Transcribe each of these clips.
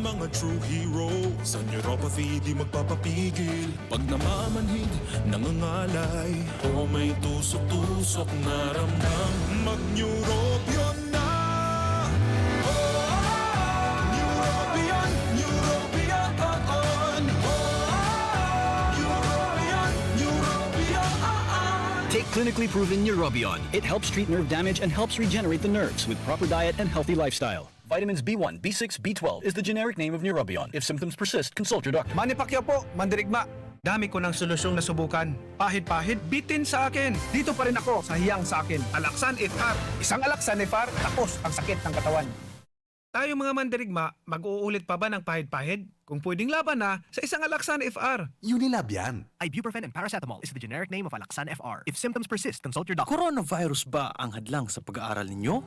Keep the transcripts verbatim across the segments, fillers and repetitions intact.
Mga true hero sa neuropathy, di magpapapigil. Pag namamanhid, nangangalay, o may tusok-tusok na ramdam, mag-Neurobion na! Oh, Neurobion, Neurobion, oh, oh. Oh, Neurobion, Neurobion, oh, oh. Take clinically proven Neurobion. It helps treat nerve damage and helps regenerate the nerves with proper diet and healthy lifestyle. Vitamins B one, B six, B twelve is the generic name of Neurobion. If symptoms persist, consult your doctor. Manny Pacquiao po, mandirigma. Dami ko ng solusyong nasubukan. Pahid-pahid, bitin sa akin. Dito pa rin ako sa hiyang sa akin. Alaxan F R. Isang Alaxan F R, tapos ang sakit ng katawan. Tayo mga mandirigma, mag-uulit pa ba ng pahid-pahid? Kung pwedeng laban na, sa isang Alaxan F R. Unilab yan. Ibuprofen and paracetamol is the generic name of Alaxan F R. If symptoms persist, consult your doctor. Coronavirus ba ang hadlang sa pag-aaral ninyo?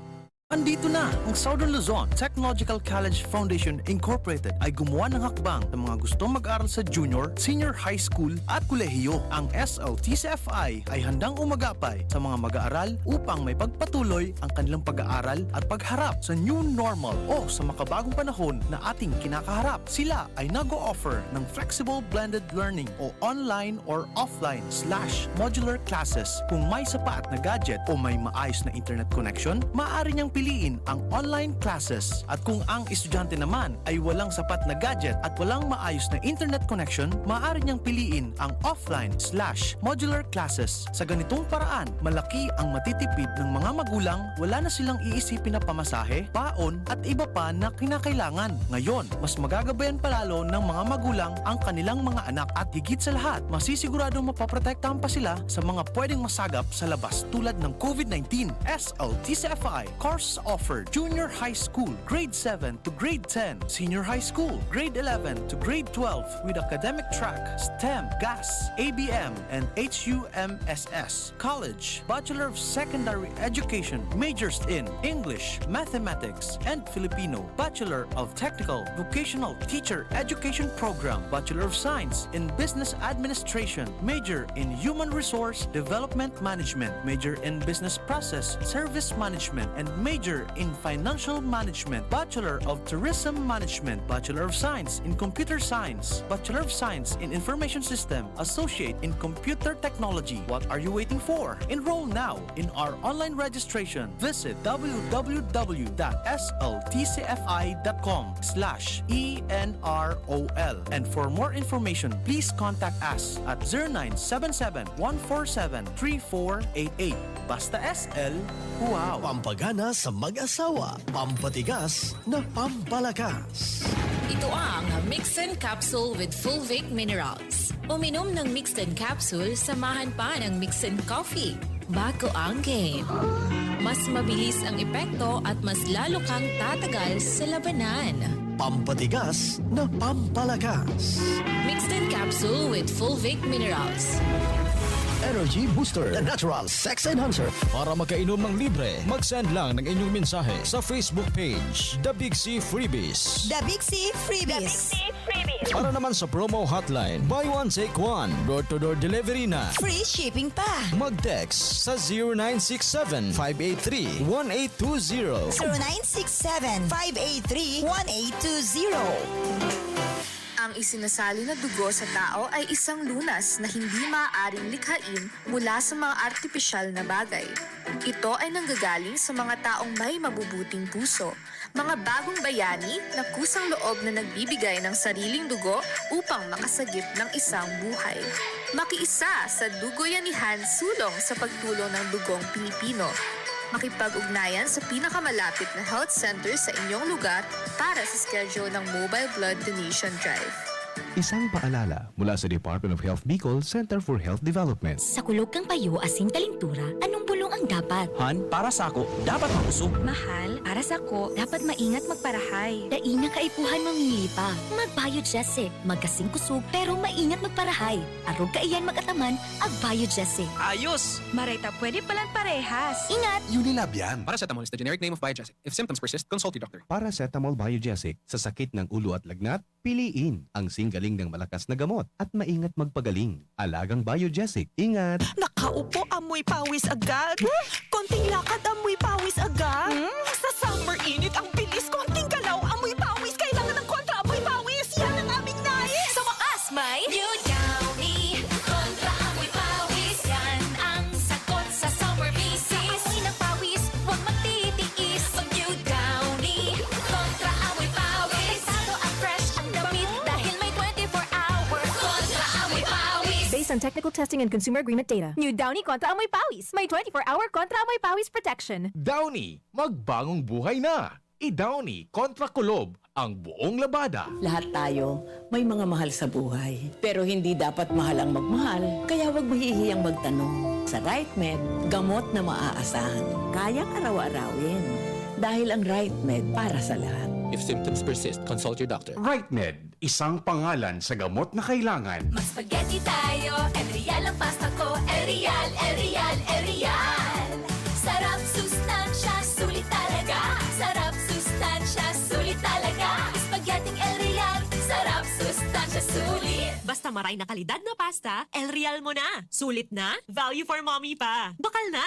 Andito na ang Southern Luzon Technological College Foundation Incorporated ay gumawa ng hakbang sa mga gustong mag-aral sa junior, senior high school at kolehiyo. Ang S L T C F I ay handang umagapay sa mga mag-aaral upang may pagpatuloy ang kanilang pag-aaral at pagharap sa new normal o sa makabagong panahon na ating kinakaharap. Sila ay nag-o-offer ng flexible blended learning o online or offline slash modular classes. Kung may sapat na gadget o may maayos na internet connection, maaari niyang piliin ang online classes. At kung ang estudyante naman ay walang sapat na gadget at walang maayos na internet connection, maaari niyang piliin ang offline slash modular classes. Sa ganitong paraan, malaki ang matitipid ng mga magulang, wala na silang iisipin na pamasahe, baon, at iba pa na kinakailangan. Ngayon, mas magagabayan palalo ng mga magulang ang kanilang mga anak at higit sa lahat, masisiguradong mapoprotektahan pa sila sa mga pwedeng masagap sa labas tulad ng COVID nineteen. S L T C F I course offered: Junior High School, Grade seven to Grade ten, Senior High School, Grade eleven to Grade twelve, with academic track, STEM, GAS, A B M, and H U M S S. College, Bachelor of Secondary Education, majors in English, Mathematics, and Filipino. Bachelor of Technical Vocational Teacher Education Program, Bachelor of Science in Business Administration, major in Human Resource Development Management, major in Business Process Service Management, and major in Financial Management, Bachelor of Tourism Management, Bachelor of Science in Computer Science, Bachelor of Science in Information System, Associate in Computer Technology. What are you waiting for? Enroll now in our online registration. Visit w w w dot s l t c f i dot com slash e n r o l. And for more information, please contact us at zero nine seven seven, one four seven, three four eight eight. Basta S L, wow! Pampagana sa mag-asawa, pampatigas na pampalakas. Ito ang Mixin Capsule with Fulvic Minerals. Uminom ng Mixin Capsule, samahan pa ng Mixin Coffee. Bago ang game. Mas mabilis ang epekto at mas lalo kang tatagal sa labanan. Pampatigas na pampalakas. Mixin Capsule with Fulvic Minerals. Energy Booster, the natural sex enhancer. Para makainom ng libre, mag-send lang ng inyong mensahe sa Facebook page, The Big C Freebies. The Big C Freebies. Para naman sa promo hotline, buy one, take one, door-to-door delivery na. Free shipping pa. Mag-text sa zero nine six seven, five eight three, one eight two zero. Zero nine six seven, five eight three, one eight two zero. Ang isinasali na dugo sa tao ay isang lunas na hindi maaaring likhain mula sa mga artipisyal na bagay. Ito ay nanggagaling sa mga taong may mabubuting puso, mga bagong bayani na kusang loob na nagbibigay ng sariling dugo upang makasagip ng isang buhay. Makiisa sa Dugoyanihan Sulong sa pagtulong ng dugong Pilipino. Makipag-ugnayan sa pinakamalapit na health center sa inyong lugar para sa schedule ng Mobile Blood Donation Drive. Isang paalala mula sa Department of Health Bicol Center for Health Development. Sa kulog kan payo asin kalintura, anong bulong ang dapat? Han, para sako, dapat makusog. Mahal, para sako, dapat maingat magparahay. Dai na kaipuhan mamili pa. Mag-Biogesic, magkasing kusog, pero maingat magparahay. Arog kaiyan mag-ataman, ag-Biogesic. Ayos! Maray ta pwede palan parehas. Ingat! Unilab yan. Paracetamol is the generic name of Biogesic. If symptoms persist, consult your doctor. Paracetamol Biogesic. Sa sakit ng ulo at lagnat, piliin ang singgaling ng malakas na gamot at maingat magpagaling. Alagang Biogesic. Ingat! Nakaupo, amoy pawis agad. Konting lakad, amoy pawis agad. Hmm? Sa summer init, ang bilis. Konting galaw, amoy pawis. Kailangan ng kontra on technical testing and consumer agreement data. New Downy Kontra Amoy Pawis. May twenty-four hour Kontra Amoy Pawis protection. Downy, magbangong buhay na! I-Downy kontra kulob ang buong labada. Lahat tayo may mga mahal sa buhay. Pero hindi dapat mahal ang magmahal, kaya huwag mahihiyang magtanong. Sa RightMed, gamot na maaasahan, kayang araw-arawin. Dahil ang RightMed para sa lahat. If symptoms persist, consult your doctor. RightMed, isang pangalan sa gamot na kailangan. Mag-spaghetti tayo, El Real ang pasta ko. El Real, El Real, El Real. Sarap, sustansya, sulit talaga. Sarap, sustansya, sulit talaga. Spaghetti El Real. Sarap, sustansya, sulit. Basta maray na kalidad na pasta, El Real mo na. Sulit na, value for mommy pa. Bakal na!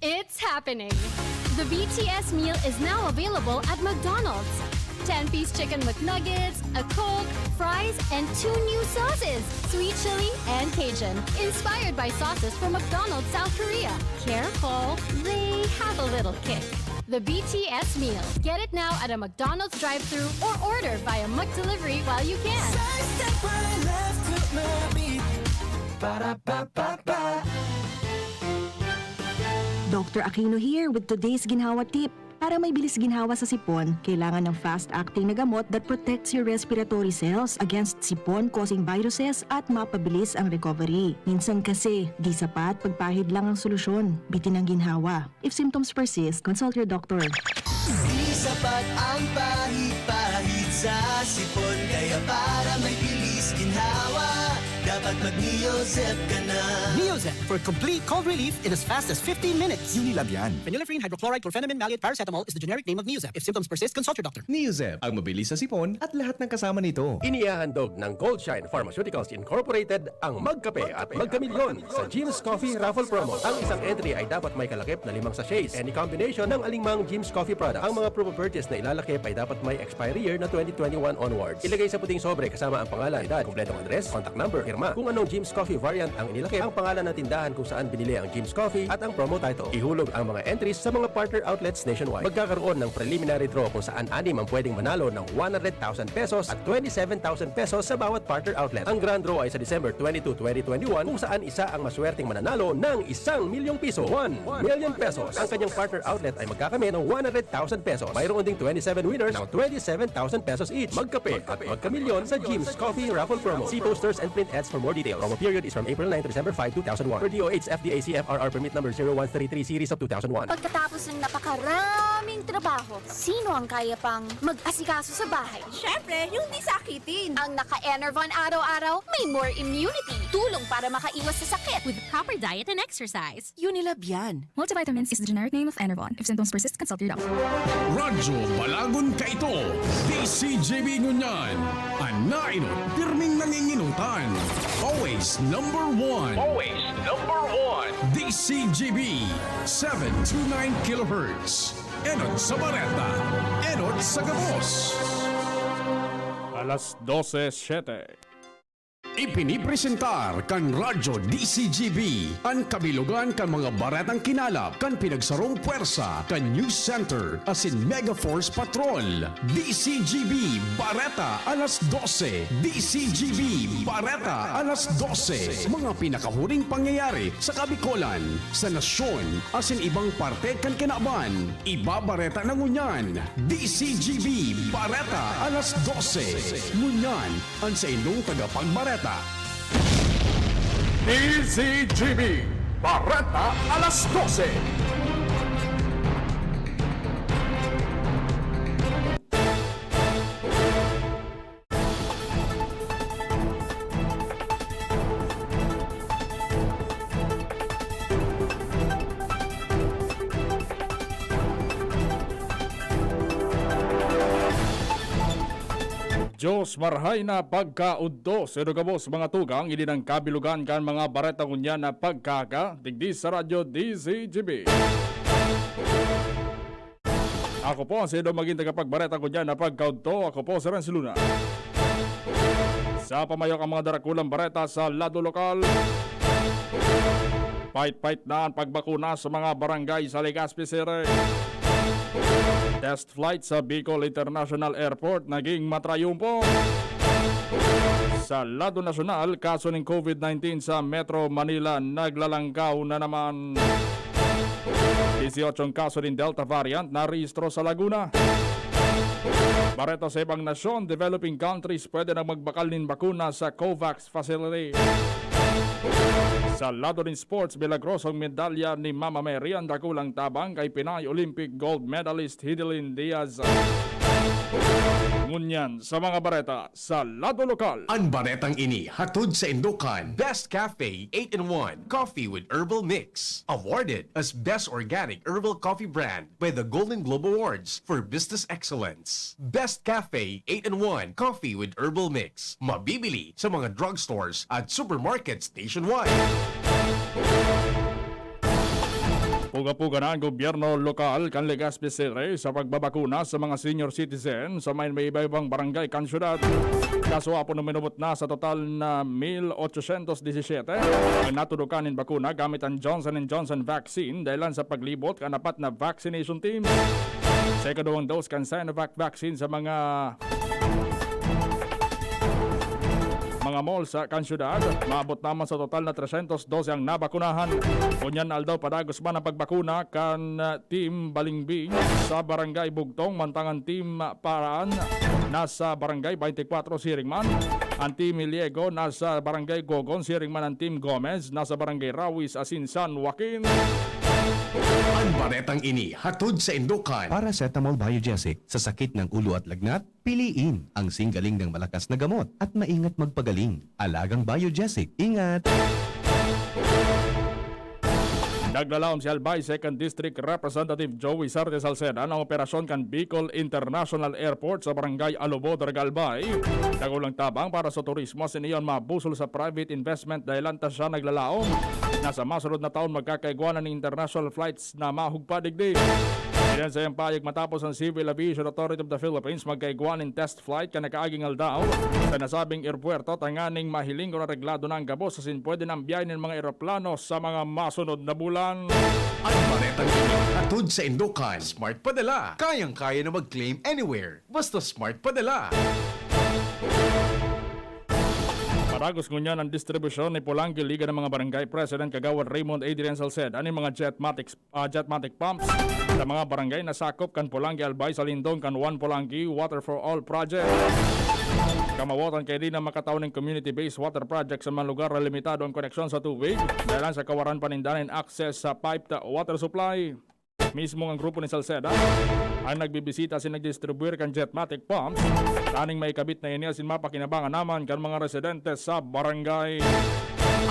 It's happening! The B T S meal is now available at McDonald's. Ten-piece chicken McNuggets, a Coke, fries, and two new sauces, sweet chili and Cajun, inspired by sauces from McDonald's South Korea. Careful, they have a little kick. The B T S meal. Get it now at a McDonald's drive-thru or order via McDelivery while you can. Sa step right left to my beat. Para pa pa pa. Doctor Aquino here with today's ginhawa tip. Para may bilis ginhawa sa sipon, kailangan ng fast-acting na gamot that protects your respiratory cells against sipon-causing viruses at mapabilis ang recovery. Minsan kasi, di sapat pagpahid lang ang solusyon. Bitin ang ginhawa. If symptoms persist, consult your doctor. Di sapat ang pahid-pahid sa sipon, kaya para may bilis ginhawa, dapat mag-Neozep ka na. Neozep for complete cold relief in as fast as fifteen minutes. Unilabian. Phenylephrine, hydrochloride, chlorphenamine, maleate, paracetamol is the generic name of Neozep. If symptoms persist, consult your doctor. Neozep, ang mabilis sa sipon at lahat ng kasama nito. Inihahandog ng Goldshine Pharmaceuticals Incorporated ang Magkape at Magkamilyon sa Jim's Coffee Raffle Promo. Ang isang entry ay dapat may kalakip na limang sachets. Any combination ng alingmang Jim's Coffee product. Ang mga promo purchase na ilalakip ay dapat may expiry year na twenty twenty-one onwards. Ilagay sa puting sobre kasama ang pangalan, edad, kompletong address, contact number, pirma. Kung anong Jim's Coffee variant ang inilakip, ang pangalan ng tindahan kung saan binili ang Jim's Coffee, at ang promo title. Ihulog ang mga entries sa mga partner outlets nationwide. Magkakaroon ng preliminary draw kung saan anim ang pwedeng manalo ng one hundred thousand pesos at twenty-seven thousand pesos sa bawat partner outlet. Ang grand draw ay sa December twenty-two, twenty twenty-one, kung saan isa ang maswerteng mananalo ng isang milyong piso, one million pesos. Ang kanyang partner outlet ay magkakamit ng one hundred thousand pesos. Mayroon ding twenty-seven winners ng twenty-seven thousand pesos each. Magkape at magkamilyon sa Jim's Coffee Raffle Promo. See posters and print ads for more details. Promo period is from April nine to December five, two thousand one. Per D O H F D A C F R R permit number zero one three three series of two thousand one. Pagkatapos ng napakaraming trabaho, sino ang kaya pang mag-asikaso sa bahay? Siyempre, yung di sakitin. Ang naka-Enervon araw-araw, may more immunity. Tulong para makaiwas sa sakit. With proper diet and exercise. Unilab yan. Multivitamins is the generic name of Enervon. If symptoms persist, consult your doctor. Radyo Balagon Kaito, D C G B ngunyan. An nainot, pirming nanginginutan. Always number one. Always number one. D C G B, seven two nine kilohertz. Enot sa bareta, enot sa gabos. Alas dose siete. Ipinipresentar kan Radyo D C G B an kabilogan kan mga baretang kinalap kan pinagsarong pwersa kan News Center asin Mega Force Patrol. D C G B Bareta alas dose. D C G B Bareta alas dose. Mga pinakahuring pangyayari sa Kabikolan, sa nasyon, asin ibang parte kan kinaban. Ibabareta na ngunyan. D C G B Bareta alas dose. Ngunyan, an saindong tagapagbareta. D Z G B, Bareta alas dose. Diyos, marahay na pagkaodto sa inyo gabos, mga tugang. Ini an kabilogan kan mga bareta ngunyan na pagkaaga, digdi sa Radyo D Z G B. Ako po si Edo, magin tagapagbareta ngunyan na pagkaodto. Ako po si Renz Luna. Sa pamayok ang mga darakulang bareta sa lado lokal. Pait-pait na an pagbakuna sa mga barangay sa Legazpi City. Test flight sa Bicol International Airport naging matrayumpo. Sa lado nasyonal, kaso nin COVID nineteen sa Metro Manila naglalangkaw na naman. Dieciocho kaso nin Delta variant na rehistro sa Laguna. Bareta sa ibang nasyon, developing countries pwede na magbakal nin bakuna sa COVAX facility. Sa lado nin sports, milagrosong medalya ni Mama Mary ang dakulang tabang kay Pinay Olympic gold medalist Hidelin Diaz. Ngunyan sa mga bareta sa lado lokal. An baretang ini hatod sa indokan. Best Cafe eight-in-one Coffee with Herbal Mix. Awarded as Best Organic Herbal Coffee Brand by the Golden Globe Awards for Business Excellence. Best Cafe eight-in-one Coffee with Herbal Mix. Mabibili sa mga drugstores at supermarkets nationwide. Puga-puga na ang gobyerno lokal kan Legazpi City sa pagbabakuna sa mga senior citizen sa may, may iba-ibang barangay kan syudad. Kasuapon na minubot na sa total na mil ochocientos disisiete ang natudukan nin bakuna gamit ang Johnson and Johnson vaccine dahilan sa paglibot kan apat na vaccination team. Sa ikaduwang dose kan Sinovac vaccine sa mga mga mall sa kan syudad. Maabot naman sa total na tresyentos dose ang nabakunahan. Ngunyan aldaw padagos man ang pagbakuna kan, ah, Team Balingbing sa Barangay Bugtong, mantang ang Team Paraan nasa Barangay twenty-four siring man. Ang Team Iliego nasa Barangay Gogon, siring man ang Team Gomez nasa Barangay Rawis, asin San Joaquin. An baretang ini hatod sa indokan. Paracetamol Biogesic sa sakit ng ulo at lagnat, piliin ang singgaling ng malakas na gamot at maingat magpagaling. Alagang Biogesic, ingat! Naglalaom si Albay Second District Representative Joey Sarte Salceda ng operasyon kan Bicol International Airport sa Barangay Alubod, Albay. Dakulang tabang para sa turismo asin iyan mabusol sa private investment dahilan ta siya naglalaom na sa masunod na taon magkakaigwa na nin international flights na mahugpa digdi. Iyan sa iyang pahayag matapos ang Civil Aviation Authority of the Philippines magkaigwa nin test flight kan nakaaging aldaw sa nasabing airpuerto tanganing mahiling kun areglado na ang gabos asin pwede na ang biyahe nin mga eroplano sa mga masunod na bulan. An baretang ini hatod sa indokan. Smart Padala. Kayang-kaya na mag-claim anywhere. Basta Smart Padala. Padagos ngunyan ang distribusyon ni Polangui Liga ng mga Barangay President Kagawad Raymond Adrian Salceda nin mga Jetmatic, ah, Jetmatic pumps sa mga barangay na sakop kan Polangui Albay sa lindong kan One Polangui Water for All Project. Kamawotan kaini na makatao nin community-based water project sa mga lugar na limitado ang koneksyon sa tubig dahil sa kawaran pa ninda nin access sa piped water supply. Mismo ang grupo ni Salceda ang nagbibisita asin nagdistribuir kan Jetmatic pumps, tanganing maikabit na ini asin mapakinabangan naman kan mga residente sa barangay.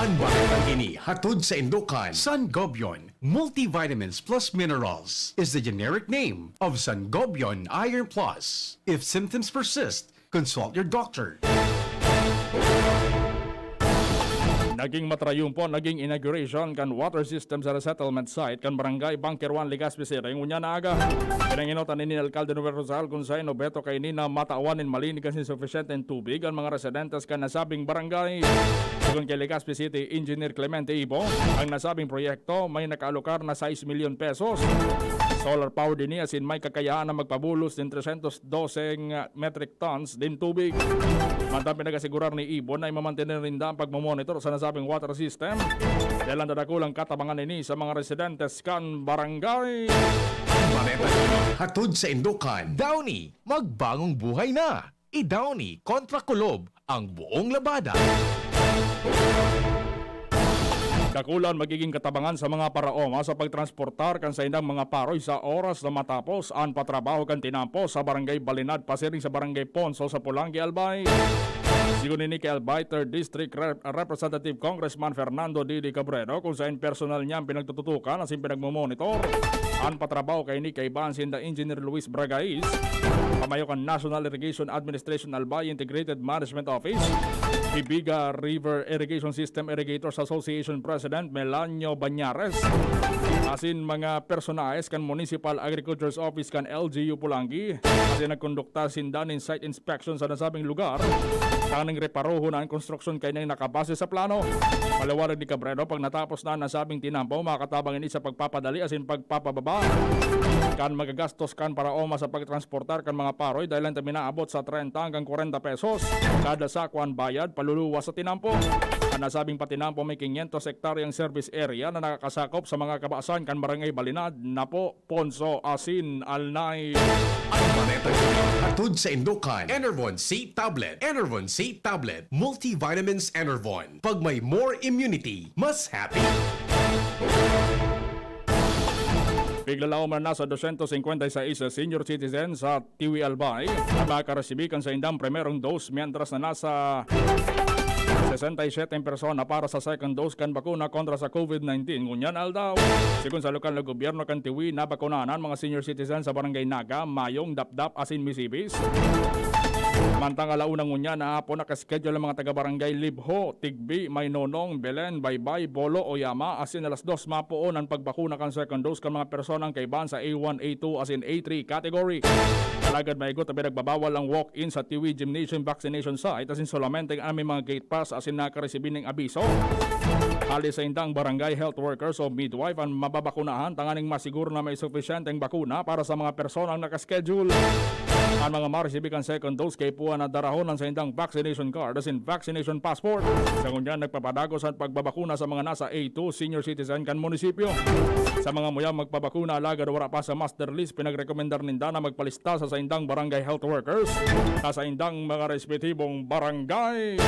An baretang ini hatod sa indokan. Sangobion Multivitamins Plus Minerals is the generic name of Sangobion Iron Plus. If symptoms persist, consult your doctor. Naging matrayumpo naging inauguration kan water system sa resettlement site kan Barangay Bunker One, Legazpi City, ngunyan na aga. Pinangenotan ini ni Alkalde Noel Rosal kun saen obheto kaini na matawan nin malinis asin sufisyenteng tubig an mga residentes kan nasabing barangay. Sigon kay Legazpi City Engineer Clemente Ibo, ang nasabing proyekto may nakaalokar na sais milyon pesos. Solar powered ini asin may kakayaan na magpabulos nin tresyentos doseng metric tons nin tubig. Mantang pinag-asigurar ni Ibo na imamantener ninda ang pagmomonitor sa nasabing water system. Dahil ang dadakulang katabangan ini sa mga residentes kan barangay. Bareta hatod sa indokan. Downy, magbangong buhay na. I-Downy kontra kulob ang buong labada. Dakulan magiging katabangan sa mga paraoma sa pagtransportar kan saindang mga paroy sa oras na matapos an patrabaho kan tinampo sa Barangay Balinad pasiring sa Barangay Ponso sa Polangui, Albay. Sigon ini kay Albay Third District Rep-, Representative Congressman Fernando Didi Cabredo, kung saen personal niyang pinagtututukan asin pinagmomonitor an patrabaho kaini kaiba an sinda Engineer Luis Bragais, kamayo kan National Irrigation Administration Albay Integrated Management Office, Hibiga River Irrigation System Irrigators Association President Melanio Bañares, asin mga personahes kan Municipal Agriculture's Office kan L G U Polangui, asin nagkondukta sinda nin site inspection sa nasabing lugar, tanganing reparohon na an konstruksyon kaini nakabase sa plano. Paliwanag ni Cabredo, pag natapos na an nasabing tinampo, makatabang ini sa pagpapadali asin pagpapababa kan magagastos kan paraoma sa pagtransportar kan mga paroy, dahelan ta minaabot sa trenta hanggang kwarenta pesos kada sako an bayad, paluluwas sa tinampo. An nasabing patinampo may quinientos hektaryang service area na nakakasakop sa mga kabasan kan Barangay Balinad, Napo, Ponso asin Alnay. Ang Bareta News, hatod sa Indokan, Enervon C Tablet, Enervon C Tablet, Multivitamins Enervon. Pag may more immunity, mas happy. Piglalaom na nasa dosyentos singkwenta y seis senior citizen sa Tiwi Albay ang makaresibi kan saindang primerong dose, mientras na nasa sesenta y siyete ang persona para sa second dose kan bakuna kontra sa COVID nineteen ngunyan aldaw. Sigon sa lokal na gobyerno kan Tiwi, nabakunahan an mga senior citizen sa Barangay Naga, Mayong, Dapdap asin Misibis. Mantang ala una ngunyan na hapon, nakaschedule ang mga taga-barangay Libho, Tigbi, Maynonong, Belen, Baybay, Bolo, Oyama, asin alas dos mapoon an pagbakuna kan second dose kan mga personang kaibahan sa A one, A two asin A three category. Alagad maigot na pinagbabawal ang walk-in sa Tiwi Gymnasium vaccination site asin solamente an may mga gate pass asin nakaresibi ning abiso hali sa indang barangay health workers o midwife an mababakunahan tanganing masiguro na may sufisyenteng bakuna para sa mga personang nakaschedule. An mga maresibi kan second dose kaipuhan na darahon an saindang vaccination card asin vaccination passport. Sa ngunyan, nagpapadagos an pagbabakuna sa mga nasa A two senior citizen kan munisipyo. Sa mga muyang magpabakuna alagad wala pa sa master list, pinagrekomendar ninda na magpalista sa saindang barangay health workers sa saindang mga respetibong barangay.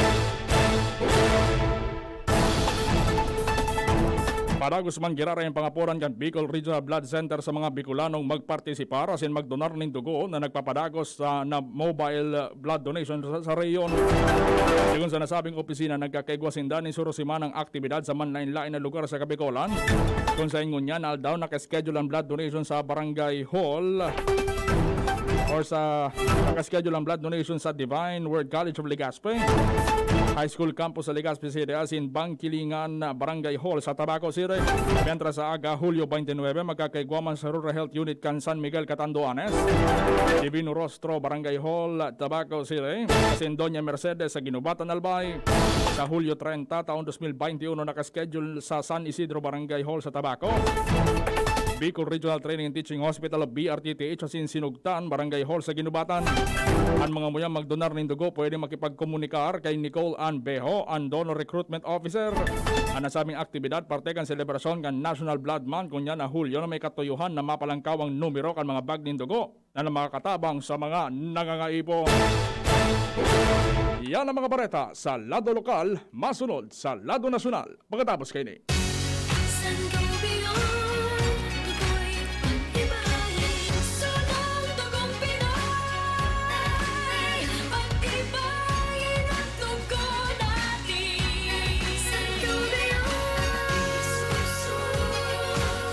Padagos man giraray ang pangaporan kan Bicol Regional Blood Center sa mga Bicolanong magpartisipar asin magdonar nin dugo na nagpapadagos sa na mobile blood donation sa, sa rehiyon. Sigon sa nasabing opisina, nagkakaigwa sinda nin suro-semanang aktibidad sa manlaen-laen na lugar sa Kabicolan, kun saen ngunyan na aldaw naka-schedule ang blood donation sa Barangay Hall or sa naka-schedule ang blood donation sa Divine Word College of Legazpi, High School Campus sa Legazpi City, asin Bangkilingan Barangay Hall sa Tabaco City. Mientras sa aga, Hulyo twenty-nine, magkakaigwa man sa Rural Health Unit kan San Miguel, Catanduanes, Divino Rostro Barangay Hall, Tabaco City, asin Doña Mercedes sa Guinobatan, Albay. Sa Hulyo treinta, taong dos mil veintiuno, naka-schedule sa San Isidro Barangay Hall sa Tabaco, Bicol Regional Training and Teaching Hospital o B R T T H asin Sinugtan Barangay Hall sa Guinobatan. An mga muyang magdonar nin dugo pwede makipagkomunikar kay Nicole Ann Beho, an Donor Recruitment Officer. An nasabing aktibidad parte kan selebrasyon kan National Blood Month ngunyan na Hulyo na may katuyohan na mapalangkaw ang numero kan mga bag nin dugo na makatabang sa mga nangangaipo. Yan ang mga bareta sa lado lokal, masunod sa lado nasyonal pagkatapos kaini. Sangobion, ako'y pagtibayin, sunang dugong Pinoy. Pagtibayin ang dugo natin. Sangobion,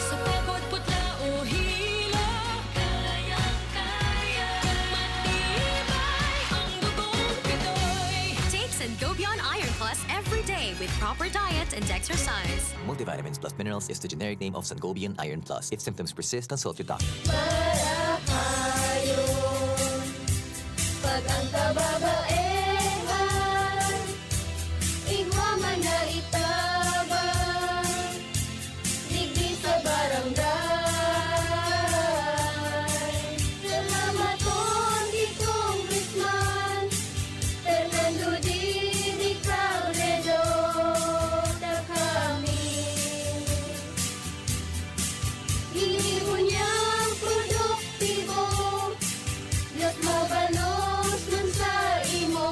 sa pagod, putla o hilo, kayang-kaya, matibay ang dugong Pinoy. Take Sangobion Iron Plus every day with proper diet and exercise. Multivitamins plus minerals is the generic name of Sangobion Iron Plus. If symptoms persist, consult your doctor. Marahayon, pag ang kababaehan, igwa man na itabang, digdi sa barangay. Salamaton ki Congressman Fernando Didi Cabredo, ta kami ini ngunyan produktibo, Dios mabalos man sa imo.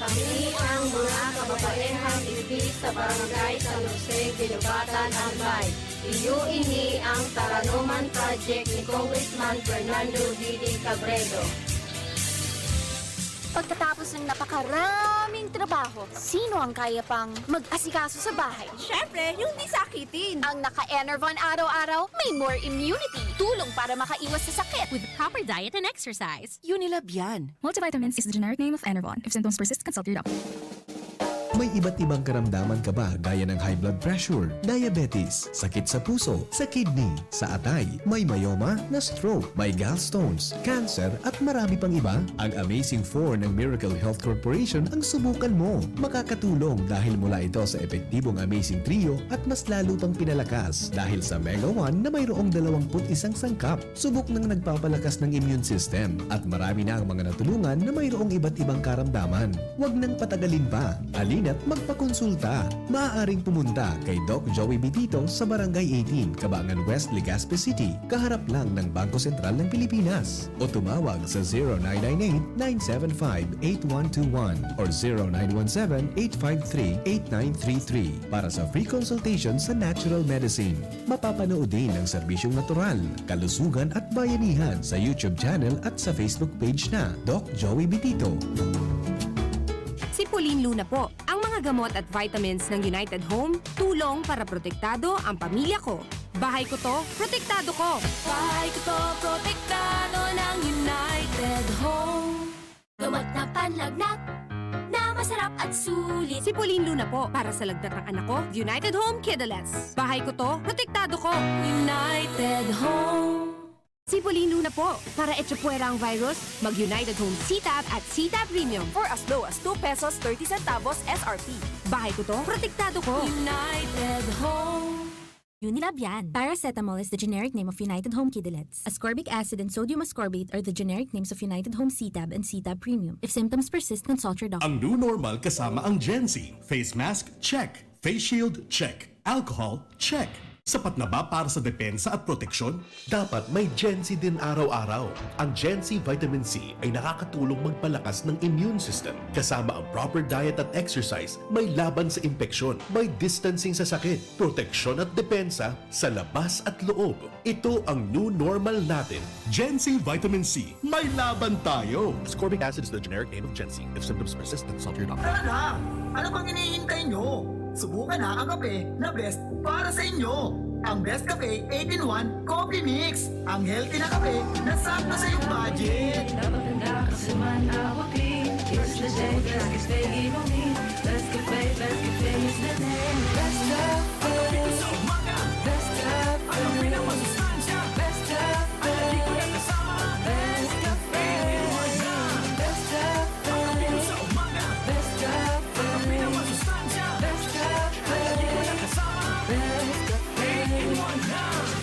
Kami ang mga kababaehang digdi sa Barangay San Jose, Guinobatan, Albay. Iyo ini ang Taranoman Project ni Congressman Fernando Didi Cabredo. Pagkatapos ng napakaraming trabaho, sino ang kaya pang mag-asikaso sa bahay? Siyempre, yung di sakitin. Ang naka-Enervon araw-araw, may more immunity. Tulong para makaiwas sa sakit. With proper diet and exercise. Unilab yan. Multivitamins is the generic name of Enervon. If symptoms persist, consult your doctor. May iba't ibang karamdaman ka ba gaya ng high blood pressure, diabetes, sakit sa puso, sa kidney, sa atay, may myoma, na-stroke, may gallstones, cancer, at marami pang iba? Ang Amazing four ng Miracle Health Corporation ang subukan mo. Makakatulong dahil mula ito sa epektibong Amazing Trio at mas lalo pang pinalakas dahil sa Mega one na mayroong dalawang put isang sangkap. Subok nang nagpapalakas ng immune system at marami na ang mga natulungan na mayroong iba't ibang karamdaman. Huwag nang patagalin pa. Halina't magpakonsulta. Maaaring pumunta kay Doc Joey Bitito sa Barangay eighteen, Cabangan West, Legazpi City, kaharap lang ng Bangko Sentral ng Pilipinas. O tumawag sa zero nine nine eight, nine seven five, eight one two one or zero nine one seven, eight five three, eight nine three three para sa free consultation sa natural medicine. Mapapanood din ang serbisyong natural, kalusugan at bayanihan sa YouTube channel at sa Facebook page na Doc Joey Bitito. Si Pauline Luna po, ang mga gamot at vitamins ng United Home, tulong para protektado ang pamilya ko. Bahay ko to, protektado ko. Bahay ko to, protektado ng United Home. Gamot na panlagnat na masarap at sulit. Si Pauline Luna po, para sa lagnat ng anak ko, United Home Kidalettes. Bahay ko to, protektado ko. United Home. Si Pauline Luna po, para echapuwera ang virus, mag United Home C-Tab at C-Tab Premium. For as low as two pesos thirty centavos S R P. Bahay ko to, protektado ko. United Home. Unilab yan. Paracetamol is the generic name of United Home Kidalettes. Ascorbic acid and sodium ascorbate are the generic names of United Home C-Tab and C-Tab Premium. If symptoms persist, consult your doctor. Ang new normal kasama ang Gen Z. Face mask, check. Face shield, check. Alcohol, check. Sapat na ba para sa depensa at proteksyon? Dapat may Gen Z din araw-araw. Ang Gen Z Vitamin C ay nakakatulong magpalakas ng immune system. Kasama ang proper diet at exercise, may laban sa impeksyon, may distancing sa sakit, proteksyon at depensa sa labas at loob. Ito ang new normal natin. Gen Z Vitamin C, may laban tayo! Ascorbic acid is the generic name of Gen Z. If symptoms persist, consult your doctor. Tara na! Ano pang hinihintay nyo? Subukan na ang kape na best para sa inyo. Ang Best Cafe eight-in-one Coffee Mix. Ang healthy na kape na sakto sa iyong budget. Napaganda kasi man abutin. It's the day, best cafe inumin. Best cafe, best cafe is the name. Best cafe. Best cafe. Best cafe. Best cafe. Best cafe. Best cafe. Best cafe. Best cafe.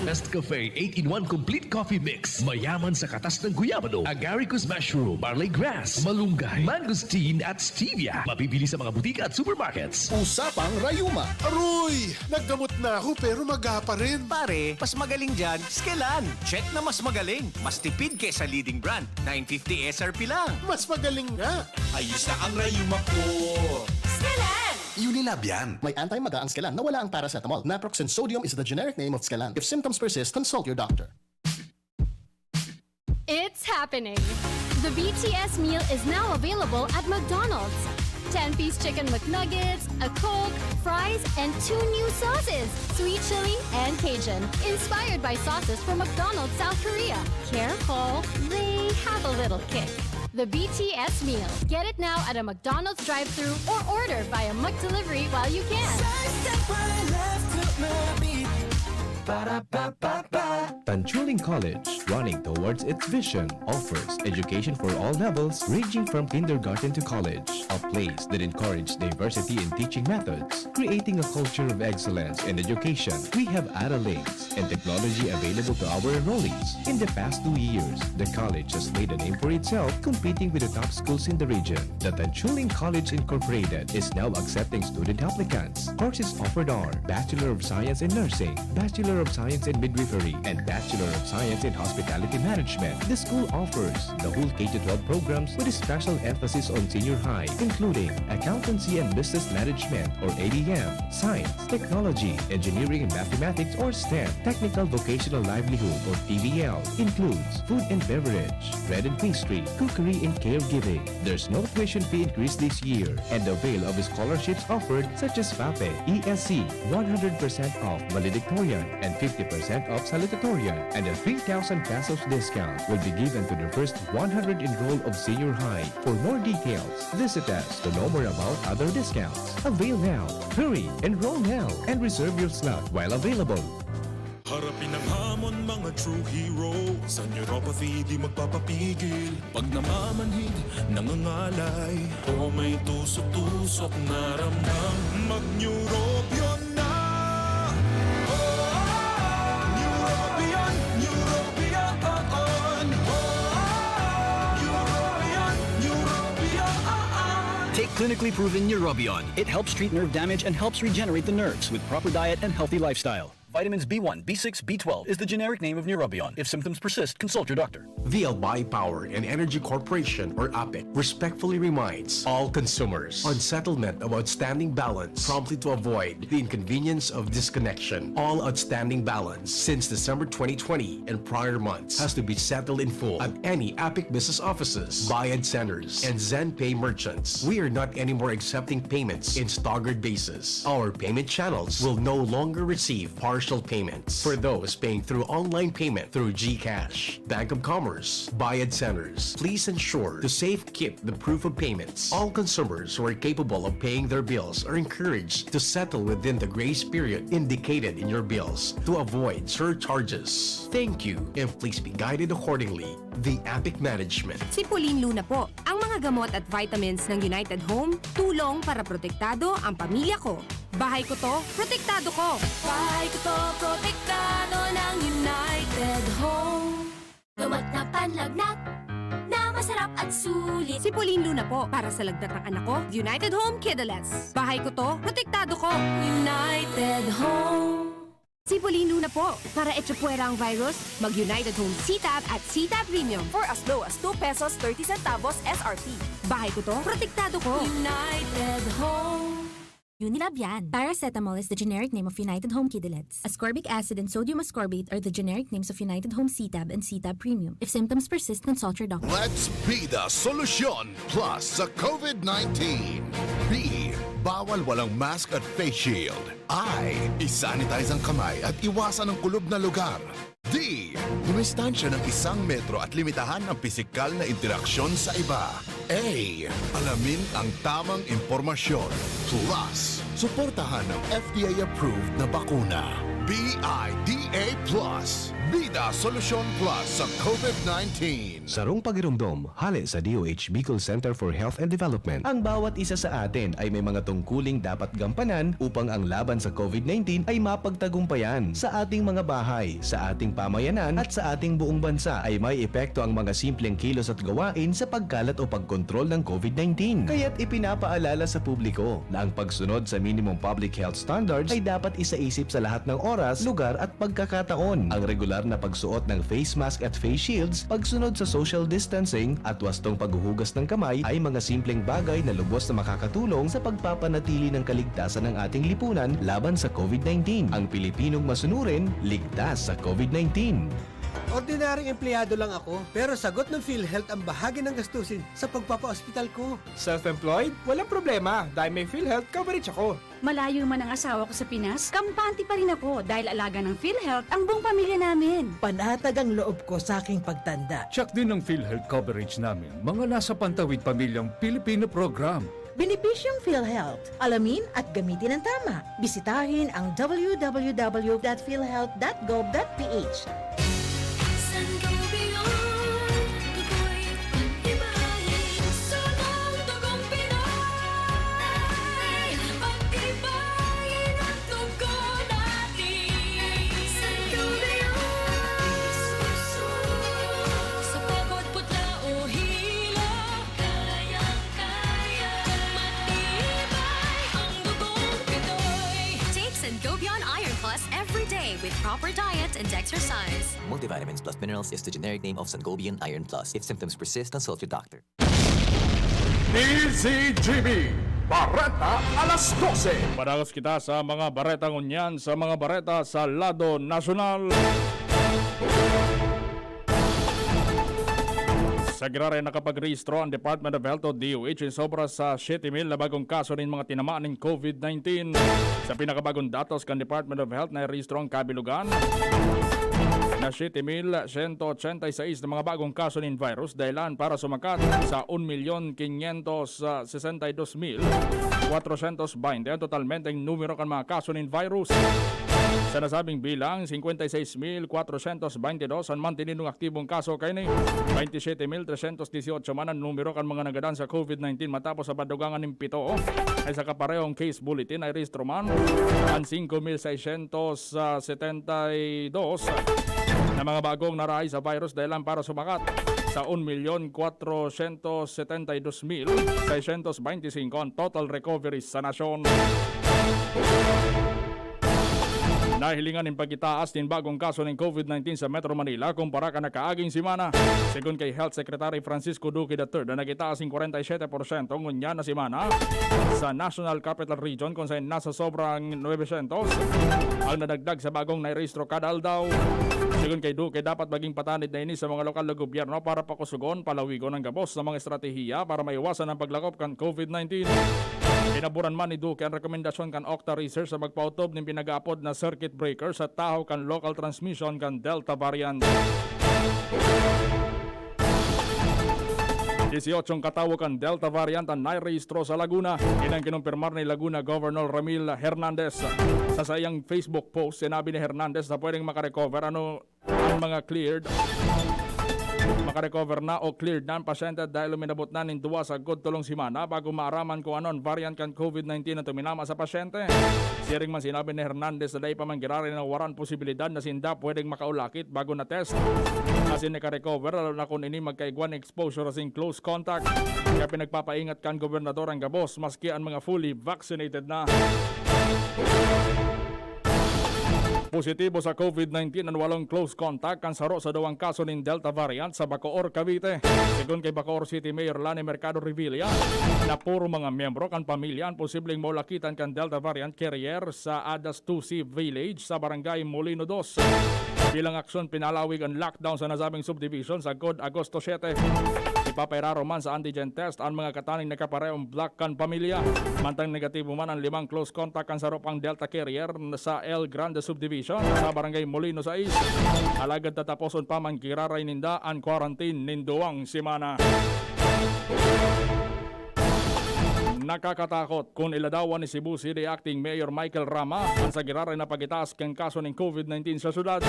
Best Cafe eight-in-one Complete Coffee Mix. Mayaman sa katas ng guyabano, agaricus mushroom, barley grass, malunggay, mangosteen at stevia. Mabibili sa mga butika at supermarkets. Usapang Rayuma. Aroy! Naggamot na ako pero maga pa rin. Pare, mas magaling dyan, Skelan. Check na mas magaling. Mas tipid kesa leading brand. nine fifty S R P lang. Mas magaling nga. Ayos na ang Rayuma ko. Skelan! Unilab yan. May anti-maga ang Skelan na wala ang paracetamol. Naproxen sodium is the generic name of Skelan. If symptoms persist, consult your doctor. It's happening! The B T S meal is now available at McDonald's. ten-piece chicken McNuggets, a Coke, fries, and two new sauces, sweet chili and Cajun, inspired by sauces from McDonald's South Korea. Careful, they have a little kick. The B T S meal. Get it now at a McDonald's drive-thru or order via McDelivery while you can. Tanchuling College, running towards its vision, offers education for all levels, ranging from kindergarten to college. A place that encourages diversity in teaching methods, creating a culture of excellence in education. We have Adelaide and technology available to our enrollees. In the past two years, the college has made a name for itself competing with the top schools in the region. The Tanchuling College Incorporated is now accepting student applicants. Courses offered are Bachelor of Science in Nursing, Bachelor of Science in Midwifery, and Bachelor of Science in Hospitality Management. The school offers the whole K to twelve programs with a special emphasis on senior high, including Accountancy and Business Management or A B M, Science, Technology, Engineering and Mathematics or STEM, Technical Vocational Livelihood or T V L, includes food and beverage, bread and pastry, cookery and caregiving. There's no tuition fee increase this year, and avail of scholarships offered such as FAPE, E S C, one hundred percent off valedictorian, and fifty percent off salutatorian, and a three thousand pesos discount will be given to the first one hundred enrolled of senior high. For more details, visit us to know more about other discounts. Avail now! Hurry! Enroll now and reserve your slot while available. Harapin ang hamon, mga true hero. Sa neuropathy, di magpapapigil. Pag namamanhid, nangangalay, o may tusok-tusok na ramdam, mag-Neurobion na! Oh, Neurobion, Neurobion, oh, oh. Neurobion, Neurobion, oh, oh. Take clinically proven Neurobion. It helps treat nerve damage and helps regenerate the nerves with proper diet and healthy lifestyle. Vitamins B one, B six, B twelve is the generic name of Neurobion. If symptoms persist, consult your doctor. V L Y Power and Energy Corporation, or APEC, respectfully reminds all consumers on settlement of outstanding balance promptly to avoid the inconvenience of disconnection. All outstanding balance since December twenty twenty and prior months has to be settled in full at any APEC business offices, Bayad Centers, and ZenPay merchants. We are not anymore accepting payments in staggered basis. Our payment channels will no longer receive partial payments. For those paying through online payment through GCash, Bank of Commerce, Bayad Centers, please ensure to safe keep the proof of payments. All consumers who are capable of paying their bills are encouraged to settle within the grace period indicated in your bills to avoid surcharges. Thank you, and please be guided accordingly. The APEC Management. Si Pauline Luna po. Ang mga gamot at vitamins ng United Home, tulong para protektado ang pamilya ko. Bahay ko to, protektado ko. Bahay ko to, protektado ng United Home. Dumat na panlagnat na masarap at sulit. Si Pauline Luna po, para sa lagnat ng anak ko, United Home Kidalettes. Bahay ko to, protektado ko. United Home. Si Pauline Luna po, para echapuwera ang virus, mag United Home C-Tab at C-Tab Premium. For as low as two pesos thirty centavos S R P. Bahay ko to, protektado ko. United Home. Unilab yan. Paracetamol is the generic name of United Home Kidalettes. Ascorbic acid and sodium ascorbate are the generic names of United Home C-Tab and C-Tab Premium. If symptoms persist, consult your doctor. Let's be the solution plus sa COVID nineteen. B, bawal walang mask at face shield. I, isanitize ang kamay at iwasan ang kulob na lugar. D, dumistansya ng isang metro at limitahan ang pisikal na interaksyon sa iba. A, alamin ang tamang impormasyon. Plus, suportahan ang F D A-approved na bakuna. B I D A plus. Bida Solusyon Plus sa COVID nineteen. Sarong pagiromdom, hale sa D O H Bicol Center for Health and Development. Ang bawat isa sa atin ay may mga tungkuling dapat gampanan upang ang laban sa COVID nineteen ay mapagtagumpayan. Sa ating mga bahay, sa ating pamayanan, at sa ating buong bansa ay may epekto ang mga simpleng kilos at gawain sa pagkalat o pagkontrol ng COVID nineteen. Kaya't ipinapaalala sa publiko na ang pagsunod sa minimum public health standards ay dapat isaisip sa lahat ng oras, lugar at pagkakataon. Ang regular na pagsuot ng face mask at face shields, pagsunod sa social distancing, at wastong paghuhugas ng kamay ay mga simpleng bagay na lubos na makakatulong sa pagpapanatili ng kaligtasan ng ating lipunan laban sa COVID nineteen. Ang Pilipinong masunurin, ligtas sa COVID nineteen. Ordinaryong empleyado lang ako, pero sagot ng PhilHealth ang bahagi ng gastusin sa pagpapaospital ko. Self-employed? Walang problema dahil may PhilHealth coverage ako. Malayo man ang asawa ko sa Pinas, kampante pa rin ako dahil alaga ng PhilHealth ang buong pamilya namin. Panatag ang loob ko sa aking pagtanda. Check din ang PhilHealth coverage namin, mga nasa Pantawid Pamilyang Pilipino Program. Benepisyong PhilHealth. Alamin at gamitin ng tama. Bisitahin ang w w w dot philhealth dot gov dot p h. Sangobion, dugo'y pag-ibahin, sunong dugong Pinoy. Pag-ibahin ang dugo natin. Sangobion, sa pagod, putla o hilo, kayang-kaya, matibay ang dugong Pinoy. Take Sangobion Iron Plus every day with proper diet and exercise. Multivitamins plus minerals is the generic name of Sangobion Iron Plus. If symptoms persist, consult your doctor. D Z G B, Bareta alas dose. Padagos kita sa mga bareta ngunyan sa mga bareta sa lado nasyonal. Giraray nakapagrehistro ang Department of Health o D O H nin sobra sa siyete mil na bagong kaso nin mga tinamaan nin COVID nineteen. Sa pinakabagong datos kan Department of Health, nairehistro ang kabilugan na siyete mil sento ochenta y seis na mga bagong kaso nin virus, dahilan para sumakat sa un milyon quinientos sesenta y dos mil kwatrosyentos baynte ang totalmenteng numero kan mga kaso nin virus. Sa nasabing bilang, singkwenta y seis mil kwatrosyentos baynte dos an mantinidong aktibong kaso kaini, baynte siyete mil tresyentos disyotso man an numero kan mga nagadan sa COVID nineteen matapos sa padugangan nin pito. Ay sa kaparehong case bulletin, nairehistro man an singko mil seisyentos setenta y dos na mga bagong narahay sa virus, dahilan para sumakat sa un milyon kwatrosyentos setenta y dos mil seisyentos baynte singko ang total recoveries sa nasyon. Nahilingan nin pag-itaas nin bagong kaso nin COVID nineteen sa Metro Manila kumpara kan nakaaging semana. Segun kay Health Secretary Francisco Duque the third, na nag-itaas nin kwarenta y siyete porsyento ngunyan na semana sa National Capital Region, kung saan nasa sobrang nuebe syentos ang nadagdag sa bagong nairehistro kada aldaw. Segun kay Duque, dapat maging patanid na ini sa mga lokal na gobyerno para pakusugon, palawigon ang gabos na mga estratehiya para maiwasan ang paglakop kan COVID nineteen. Pinaboran man ni Duque an rekomendasyon kan Octa Research sa magpaotob nin pinag-aapod na circuit breaker sa tahaw kan local transmission kan Delta variant. Disyotsyong katawo kan Delta variant an nairehistro sa Laguna. Ini an kinumpirmar ni Laguna Governor Ramil Hernandez. Sa saiyang Facebook post, sinabi ni Hernandez na pwedeng makarecover ano ang mga cleared, makarecover na o cleared na ang pasyente dahil uminabot na nin duwa sagkod tolong semana bago maaraman kung ano ang variant kan COVID nineteen na tuminama sa pasyente. Siring man, sinabi ni Hernandez na dai pa man giraray na waran posibilidad na sinda pwedeng makaulakit bago na-test asin nakarecover, lalo na kung ini magkaigwa nin exposure asin close contact. Kaya pinagpapaingat kan gobernador ang gabos maski an mga fully vaccinated na. Positibo sa COVID nineteen an walong close contact kan saro sa duwang kaso nin Delta variant sa Bacoor, Cavite. Segun kay Bacoor City Mayor Lani Mercado Revilla, na puro mga miyembro kan pamilya an posibleng maulakitan kan Delta variant carrier sa Adas two C Village sa Barangay Molino dos. Bilang aksyon, pinalawig an lockdown sa nasabing subdivision sagkod Agosto siete. Ipapairaro man sa antigen test an mga kataning nagkaparehong block kan pamilya. Mantang negatibo man an limang close contact kan saro pang Delta carrier sa El Grande Subdivision sa Barangay Molino sais. Alagad tataposon pa man giraray ninda an quarantine nin duwang semana. Nakakatakot kun iladawan ni Cebu City Acting Mayor Michael Rama an sa giraray na pag-itaas kan kaso nin COVID nineteen sa syudad.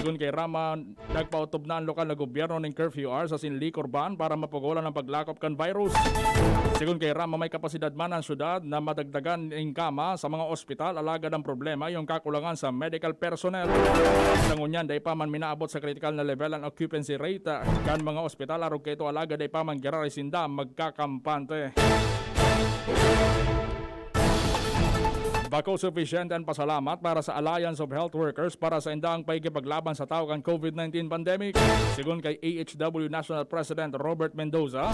Segun kay Rama, nagpaotob na an lokal na gobyerno nin curfew hours asin liquor ban para mapugolan an paglakop kan virus. Segun kay Rama, may kapasidad man an syudad na madagdagan nin kama sa mga ospital, alagad ang problema yung kakulangan sa medical personnel. Sa ngunyan, dai pa man minaabot sa critical na level an occupancy rate, ah, kan mga ospital, arog kaito, alagad dai pa man giraray sinda magkakampante. Bako sufisyente an pasalamat para sa Alliance of Health Workers para sa indang pakikipaglaban sa tawo kan COVID nineteen pandemic. Segun kay A H W National President Robert Mendoza,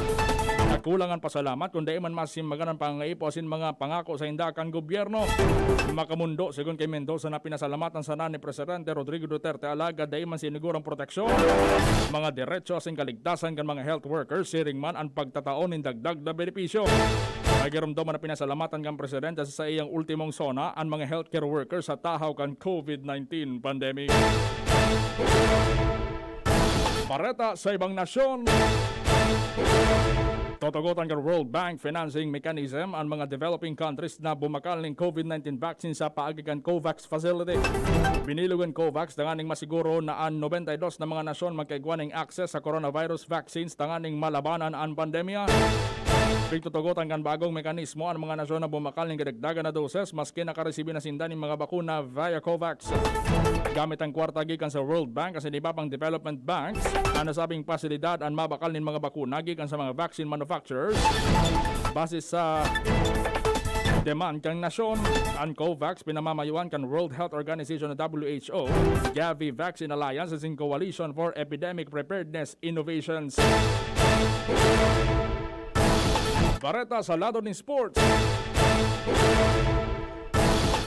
nagkulang an pasalamat kun dai man masimbagan an pangangaipo asin mga pangako sa inda kan gobyerno. Makamundo, segun kay Mendoza, na pinasalamatan sana ni Presidente Rodrigo Duterte, alagad dai man siniguro ang proteksyon, mga derecho asin kaligtasan kan mga health workers, siring man an pagtatao nin dagdag na benepisyo. Nagiromdom na pinasalamatan kan presidente sa saiyang ultimong SONA an mga healthcare workers sa tahaw kan COVID nineteen pandemic. Bareta sa ibang nasyon. Tutugotan kan World Bank Financing Mechanism an mga developing countries na bumakal nin COVID nineteen vaccine sa paagi kan COVAX facility. Binilog an COVAX tanganing masiguro na an nobenta y dos na mga nasyon magkaigwa nin access sa coronavirus vaccines tanganing malabanan an pandemya. Pigtutugotan kan bagong mekanismo an mga nasyon na bumakal nin kadagdagan na doses maski nakaresibi na sinda nin mga bakuna via COVAX. Gamit an kwarta gikan sa World Bank asin iba pang development banks, an nasabing pasilidad an mabakal nin mga bakuna gikan sa mga vaccine manufacturers. Base sa demand kan nasyon, an COVAX pinamamayoan kan World Health Organization o W H O, Gavi Vaccine Alliance asin Coalition for Epidemic Preparedness Innovations. Bareta sa lado nin sports.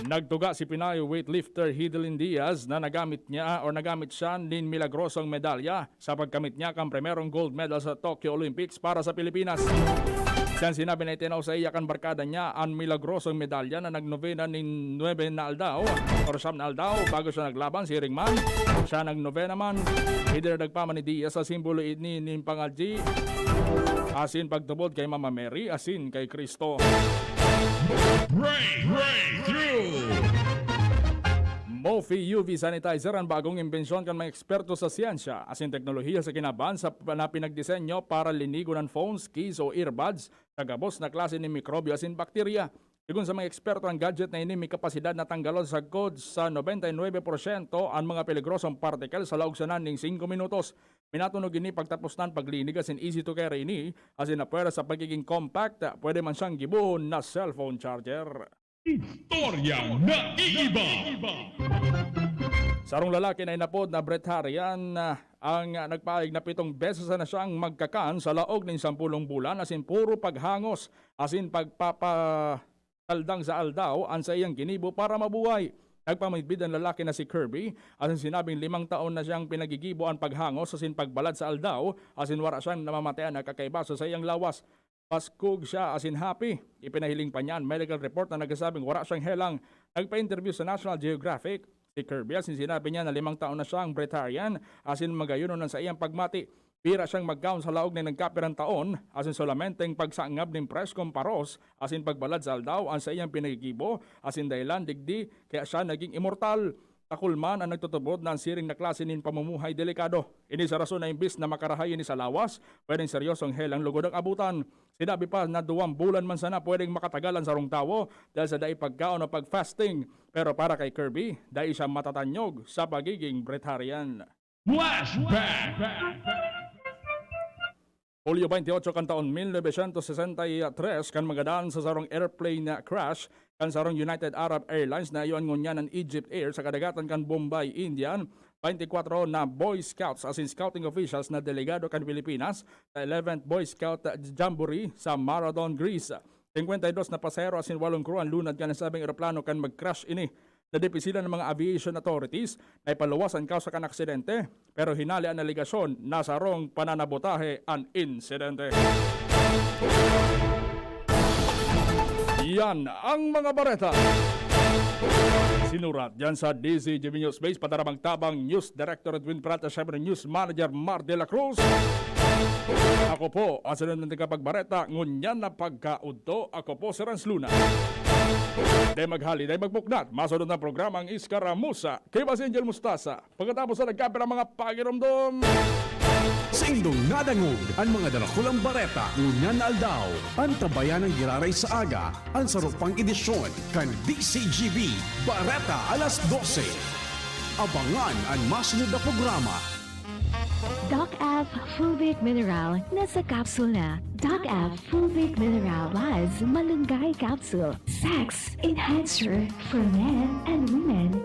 Nagtuga si Pinay weightlifter Hidelin Diaz na nagamit niya o nagamit siya nin milagrosong medalya sa pagkamit niya kan primerong gold medal sa Tokyo Olympics para sa Pilipinas. Siyan sinabi na itinaw sa iya kan barkada niya an milagrosong medalya na nagnovena nin nuebe na aldaw or siyam na aldaw bago siya naglaban, siring man. Siya nagnovena man. Hidera nagpaman ni Diaz sa simbolo ini nin pangadyi asin pagtubod kay Mama Mary asin kay Cristo. Breakthrough! Mophie U V sanitizer, an bagong imbensyon kan mga eksperto sa siyensya asin teknolohiya sa kinaban sa na pinagdisenyo para linigon an phones, keys o earbuds sa gabos na klase nin mikrobyo asin bakterya. Sigon sa mga eksperto, ang gadget na ini may kapasidad na tanggalon sagkod sa nobenta y nuebe porsyento an mga peligrosong particle sa laog sana ning singko minutos. Minatunog ini pagtapos nan paglinig asin easy to carry ini, asin na pwera sa pagiging compact, pwede man siyang gibohon na cellphone charger. Istoryang naiiba. Sarong lalaki na inapod na Breatharian, ah, ang, ah, nagpahayag na pitong beses na siyang magkakan sa laog nin sampulong bulan, asin puro paghangos asin pagpapataldang sa aldaw an saiyang ginibo para mabuhay. Nagpamidbid an lalaki na si Kirby, asin sinabing limang taon na siyang pinagigibo an paghangos asin pagbalad sa aldaw, asin wara siyang namamatean na kakaiba sa saiyang lawas. Paskog siya asin happy. Ipinahiling pa niya an medical report na nagsasabing wara siyang helang. Nagpa-interview sa National Geographic si Kirby asin sinabi niya na limang taon na siyang Breatharian asin magayonon an saiyang pagmati. Pira siyang magkaon sa laog nin nagkapirang taon asin solamenteng pagsangab nin preskong paros asin pagbalad sa aldaw an saiyang pinagigibo asin dahilan digdi kaya siya naging imortal. Takul man an nagtutubod na an siring na klase nin pamumuhay delikado. Ini sa rason na imbis na makarahay ini sa lawas, pwedeng seryosong helang lugod ang abutan. Sinabi pa na duwang bulan man sana pwedeng makatagal an sarong tawo dahil sa dai pagkaon o pag-fasting. Pero para kay Kirby, dai siya matatanyog sa pagiging Breatharian. Flashback! Hulyo twenty-eight kan taon mil novecientos sesenta y tres, kan magadan sa sarong airplane crash kan sarong United Arab Airlines na iyo an ngunyan an Egypt Air sa kadagatan kan Bombay, Indian, twenty-four na Boy Scouts asin scouting officials na delegado kan Pilipinas sa eleventh Boy Scout Jamboree sa Marathon, Greece. Singkwenta y dos na pasahero asin walong crew an lunad kan nasabing eroplano kan mag-crash ini. Nadepisilan ng mga aviation authorities na ipaluwas an kausa kan aksidente, pero hinale an alegasyon na sarong pananabotahe an insidente. Yan ang mga bareta. Sinurat diyan sa D Z G B News Base, Padarabang Tabang, News Director Edwin Prata, syempre News Manager Mar de la Cruz. Ako po, ang sunod na tagapagbareta, ngunyan na pagkaudto, ako po si Rans Luna. Dai maghali, dai magpuknat, masunod na programa ang Iskaramusa, kay Mas Angel Mustasa. Pagkatapos na nagkapira mga pagiromdom. Sa indong nadangog, ang mga darakulang bareta, ngunyan na aldaw, antabayan ang giraray sa aga, ang sarupang edisyon, kan D Z G B, Bareta alas dose. Abangan ang masunod na programa. Doc F Fulvic Mineral, nasa capsule na. Doc F Fulvic Mineral Plus Malunggay Capsule. Sex Enhancer for men and women.